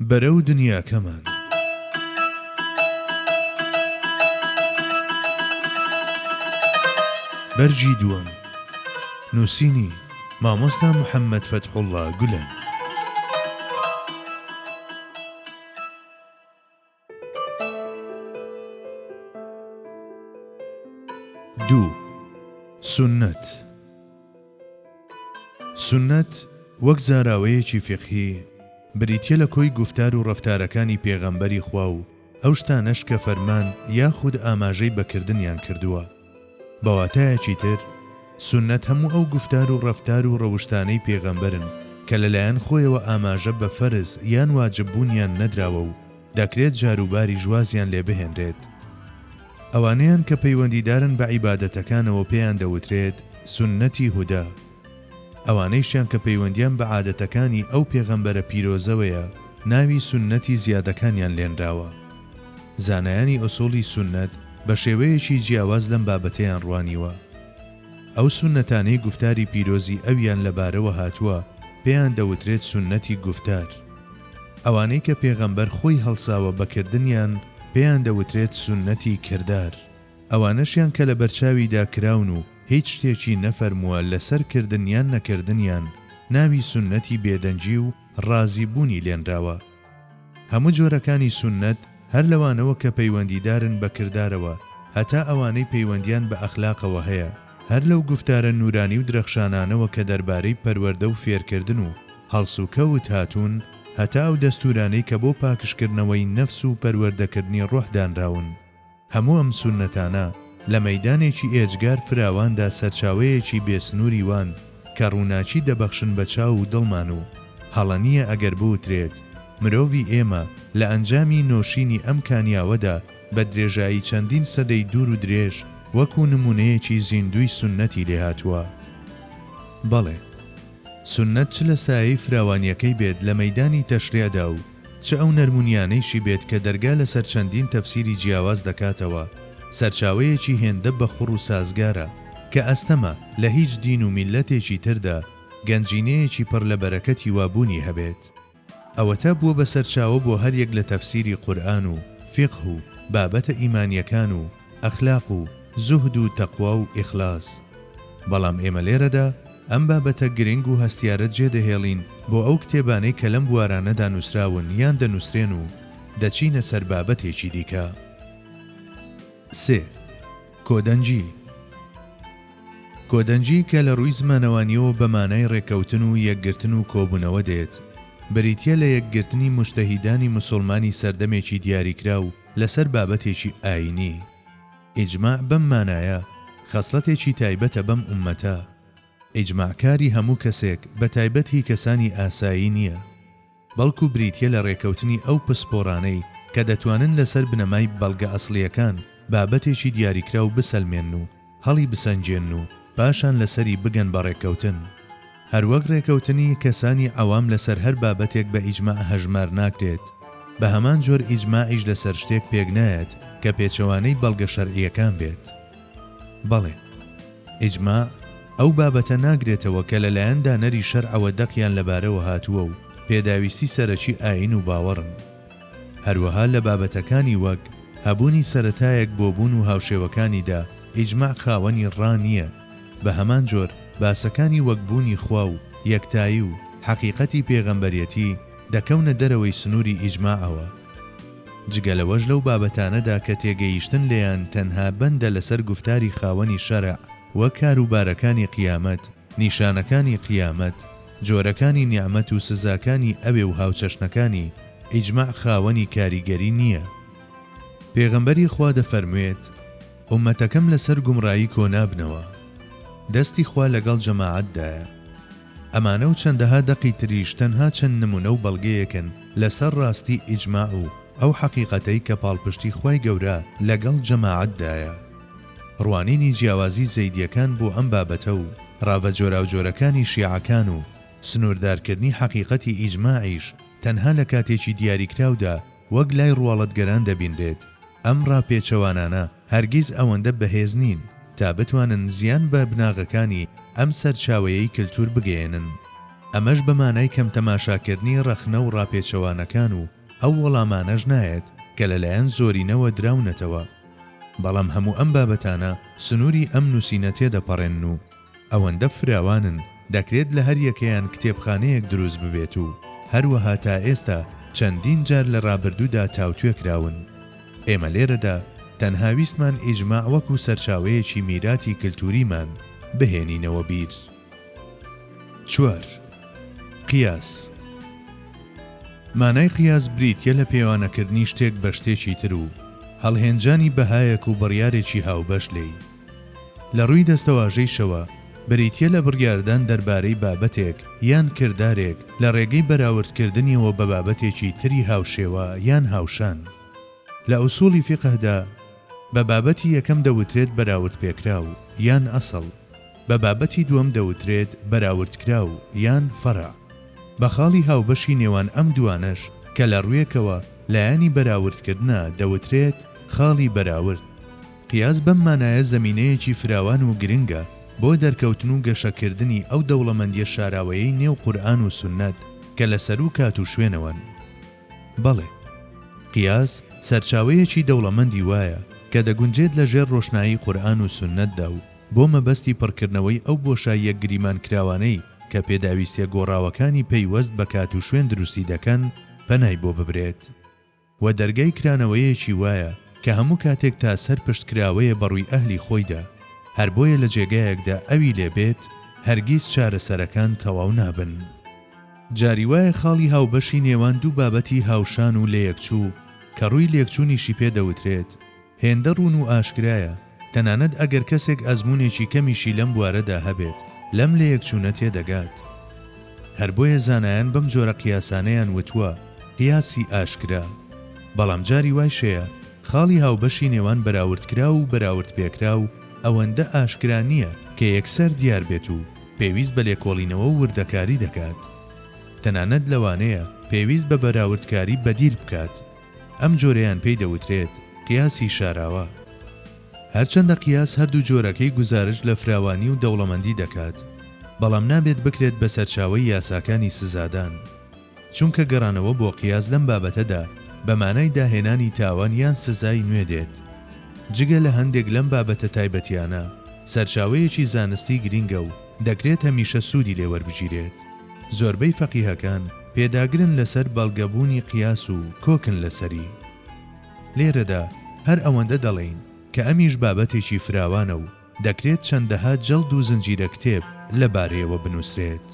بەرەو دنیاکەمان. بەرگی دووەم. نووسینی، مامۆستا محەممەد فەتحوڵڵا گولەن. دوو، سوننەت. سوننەت وەک زاراوەیەکی فیقهی، بریتیە لە کۆی گوفتار و ڕەفتارەکانی پێغەمبەری خوا و ئەو شتانەش کە فەرمان یاخود ئاماژەی بە کردنیان کردووە. بە واتایەکی تر، سوننەت هەموو ئەو گوفتار و ڕەفتار و ڕەوشتانەی پێغەمبەرن کە لەلایەن خۆیەوە ئاماژە بە فەرز یان واجب بوونیان نەدراوە و دەکرێت جاروباریش وازیان لێ بهێنرێت. ئەوانەیان کە پەیوەندیدارن بە عیبادەتەکانەوە پێیان دەوترێت سوننەتی هودا. ئەوانەیشیان کە پەیوەندیان بە عادەتەکانی ئەو پێغەمبەرە پیرۆزەوەیە ناوی سوننەتی زیادەکانیان لێنراوە. زانایانی ئوسوڵی سوننەت بە شێوەیەکی جیاواز لەم بابەتەیان ڕوانیوە. ئەو سوننەتانەی گوفتاری پیرۆزی ئەویان لەبارەوە هاتووە پێیان دەوترێت سوننەتی گوفتار. ئەوانەی کە پێغەمبەر خۆی هەڵساوە بە کردنیان پێیان دەوترێت سوننەتی کردار. ئەوانەشیان کە لەبەرچاویدا کراون و هیچ شتێکی نەفەرمووە لەسەر کردن یان نەکردنیان ناوی سوننەتی بێدەنگی و ڕازی بوونی لێنراوە. هەموو جۆرەکانی سوننەت هەر لەوانەوە کە پەیوەندیدارن بە کردارەوە هەتا ئەوانەی پەیوەندیان بە ئەخلاقەوە هەیە، هەر لەو گوفتارە نورانی و درەخشانانەوە کە دەربارەی پەروەردە و فێرکردن و هەڵسوکەوت هاتوون هەتا ئەو دەستوورانەی کە بۆ پاکژکردنەوەی نەفس و پەروەردەکردنی ڕۆح دانراون. هەموو ئەم سوننەتانە لە مەیدانێکی ئێجگار فراواندا سەرچاوەیەکی بێ سنووری وان کە ڕووناکی دەبەخشن بە چاو و دڵمان و هەڵە نییە ئەگەر بوترێت مرۆڤی ئێمە لە ئەنجامی نۆشینی ئەم کانیاوەدا بە درێژایی چەندین سەدەی دوور و درێژ وەکوو نموونەیەکی زیندووی سوننەتی لێهاتووە. بەڵێ. سوننەت چ لە سایەی فراوانییەکەی بێت لە مەیدانی تەشریعدا و چ ئەو نەرمونیانەیشی بێت کە دەرگا لەسەر چەندین تەفسیری جیاواز دەکاتەوە، سەرچاوەیەکی هێندە بەخوڕ و سازگارە کە ئەستەمە لە هیچ دین و میللەتێکی تردا گەنجینەیەکی پڕ لە بەرەکەتی وا بوونی هەبێت. ئەوەتا بووە بە سەرچاوە بۆ هەریەک لە تەفسیری قورئان و فیقه و بابەتە ئیمانیەکان و ئەخلاق و زوهد و تەقوا و ئیخلاس. بەڵام ئێمە لێرەدا ئەم بابەتە گرنگ و هەستیارە جێدەهێڵین بۆ ئەو کتێبانەی کە لەم بوارانەدا نووسراون یان دەنووسرێن و دەچینە سەر بابەتێکی دیکە. سێ. کۆدەنگی. کۆدەنگی کە لە ڕووی زمانەوانییەوە بە مانای ڕێککەوتن و یەکگرتن و کۆبوونەوە دێت، بریتییە لە یەکگرتنی موجتەهیدانی موسوڵمانی سەردەمێکی دیاریکراو لەسەر بابەتێکی ئایینی. ئیجماع بەم مانایە خەسڵەتێکی تایبەتە بەم ئوممەتە. ئیجماع کاری هەموو کەسێک بە تایبەت هی کەسانی ئاسایی نییە. بەڵکو بریتییە لە ڕێکەوتنی ئەو پسپۆڕانەی کە دەتوانن لەسەر بنەمای بەڵگە ئەسڵییەکان بابەتێکی دیاریکراو بسەلمێنن و هەڵی بسەنگێنن و پاشان لەسەری بگەن بە ڕێککەوتن. هەروەک ڕێکەوتنی کەسانی عەوام لەسەر هەر بابەتێک بە ئیجماع هەژمار ناکرێت، بە هەمان جۆر ئیجماعیش لەسەر شتێک پێکنایەت کە پێچەوانەی بەڵگە شەرعییەکان بێت. بەڵێ. ئیجماع ئەو بابەتە ناگرێتەوە کە لەلایەن دانەری شەرعەوە دەقیان لەبارەوە هاتووە و پێداویستی سەرەکی ئایین و باوەڕن. هەروەها لە بابەتەکانی وەک هەبوونی سەرەتایەک بۆ بوون و هاوشێوەکانیدا ئیجماع خاوەنی ڕا نییە، بە هەمان جۆر باسەکانی وەک بوونی خوا و یەکتایی و حەقیقەتی پێغەمبەرێتی دەکەونە دەرەوەی سنووری ئیجماعەوە. جگە لەوەش لەو بابەتانەدا کە تێگەیشتن لێیان تەنها بەندە لەسەر گوفتاری خاوەنی شەرع وەک کاروبارەکانی قیامەت، نیشانەکانی قیامەت، جۆرەکانی نیعمەت و سزاکانی ئەوێ و هاوچەشنەکانی، ئیجماع خاوەنی کاریگەری نییە. پێغەمبەری خوا دەفەرموێت، ئوممەتەکەم لەسەر گومڕایی کۆنابنەوە. دەستی خوا لەگەڵ جەماعەتدایە. ئەمانە و چەندەها دەقی تریش تەنها چەند نمونە و بەڵگەیەکن لەسەر ڕاستی ئیجماع و ئەو حەقیقەتەی کە پاڵپشتی خوای گەورە لەگەڵ جەماعەتدایە. ڕوانینی جیاوازی زەیدیەکان بۆ ئەم بابەتە و ڕاڤە جۆراوجۆرەکانی شیعەکان و سنوردارکردنی حەقیقەتی ئیجماعیش تەنها لە کاتێکی دیاریکراودا وەک لای ڕواڵەتگەران دەبینرێت، ئەم ڕاپێچەوانانە هەرگیز ئەوەندە بەهێز نین تا بتوانن زیان بە بناغەکانی ئەم سەرچاوەیەی کلتور بگەیەنن. ئەمەش بە مانای کەم تەماشاکردنی ڕەخنە و ڕاپێچەوانەکان و ئەو وەڵامانەش نایەت کە لەلایەن زۆرینەوە دراونەتەوە. بەڵام هەموو ئەم بابەتانە سنووری ئەم نووسینە تێدەپەڕێنن و ئەوەندە فراوانن دەکرێت لە هەریەکەیان کتێبخانەیەک دروست ببێت و هەروەها تائێستا چەندین جار لە ڕابردوودا تاوتوێ کراون. ئێمە لێرەدا تەنها ویستمان ئیجماع وەکو سەرچاوەیەکی میراتی کلتوریمان بهێنینەوە بیر. چوار. قیاس. مانای قیاس بریتیە لە پێوانەکردنی شتێک بە شتێکی تر و هەڵهێنجانی بەهایەک و بڕیارێکی هاوبەش لێی. لە ڕووی دەستەواژەیشەوە بریتیە لە بڕیاردان دەربارەی بابەتێک یان کردارێک لە ڕێگەی بەراوردکردنیەوە بە بابەتێکی تری هاوشێوە یان هاوشان. لە ئوسوڵی فیقهدا بە بابەتی یەکەم دەوترێت بەراوردپێکراو یان ئەسڵ، بە بابەتی دووەم دەوترێت بەراوردکراو یان فەرع. بە خاڵی هاوبەشی نێوان ئەم دووانەش کە لە ڕووێکەوە لایەنی بەراوردکردنە دەوترێت خاڵی بەراورد. قیاس بەم مانایە زەمینەیەکی فراوان و گرنگە بۆ دەرکەوتن و گەشەکردنی ئەو دەوڵەمەندیە شاراوەیەی نێو قورئان و سوننەت کە لە سەروو کات و شوێنەوەن. بەڵێ. قیاس سەرچاوەیەکی دەوڵەمەندی وایە کە دەگونجێت لە ژێر ڕۆشنایی قورئان و سوننەتدا و بۆ مەبەستی پڕکردنەوەی ئەو بۆشاییە گریمانکراوانەی کە پێداویستیە گۆڕاوەکانی پەیوەست بە کات و شوێن دروستی دەکەن پەنای بۆ ببرێت. وە دەرگای کرانەوەیەکی وایە کە هەموو کاتێک تا سەر پشت کراوەیە بەڕووی ئەهلی خۆیدا، هەر بۆیە لە جێگایەکدا ئەوی لێ بێت هەرگیز چارەسەرەکان تەواو نابن. جاری وایە خاڵی هاوبەشی نێوان دوو بابەتی هاوشان و لەیەکچوو کە ڕووی لێکچوونیشی پێ دەوترێت، هێندە ڕوون و ئاشکرایە، تەنانەت ئەگەر کەسێک ئەزموونێکی کەمیشی لەم بوارەدا هەبێت، لەم لەیەکچوونە تێدەگات. هەر بۆیە زانایان بەم جۆرە قیاسانەیان وتووە قیاسی ئاشکرا. بەڵام جاری وایش هەیە خاڵی هاوبەشی نێوان بەراوردکراو و بەراوردپێکراو ئەوەندە ئاشکرا نییە کە یەکسەر دیار بێت و پێویست بە لێکۆڵینەوە و وردەکاری دەکات. تەنانەت لەوانەیە پێویست بە بەراوردکاری بەدیل بکات. ئەم جۆرەیان پێی دەوترێت قیاسی شاراوە. هەرچەندە قیاس هەردوو جۆرەکەی گوزارشت لە فراوانی و دەوڵەمەندی دەکات، بەڵام نابێت بکرێت بە سەرچاوەی یاساکانی سزادان. چونکە گەڕانەوە بۆ قیاس لەم بابەتەدا بە مانای داهێنانی تاوان یان سزای نوێ دێت. جگە لە هەندێک لەم بابەتە تایبەتیانە، سەرچاوەیەکی زانستی گرینگە و دەکرێت هەمیشە سوودی لێ وەربگیرێت. زۆربەی فەقیهەکان پێداگرن لەسەر بەڵگەبوونی قیاس و کۆکن لەسەری. لێرەدا هەر ئەوەندە دەڵێین کە ئەمیش بابەتێکی فراوانە و دەکرێت چەندەها جەڵد و زنجیرە کتێب لە بارەیەوە بنووسرێت.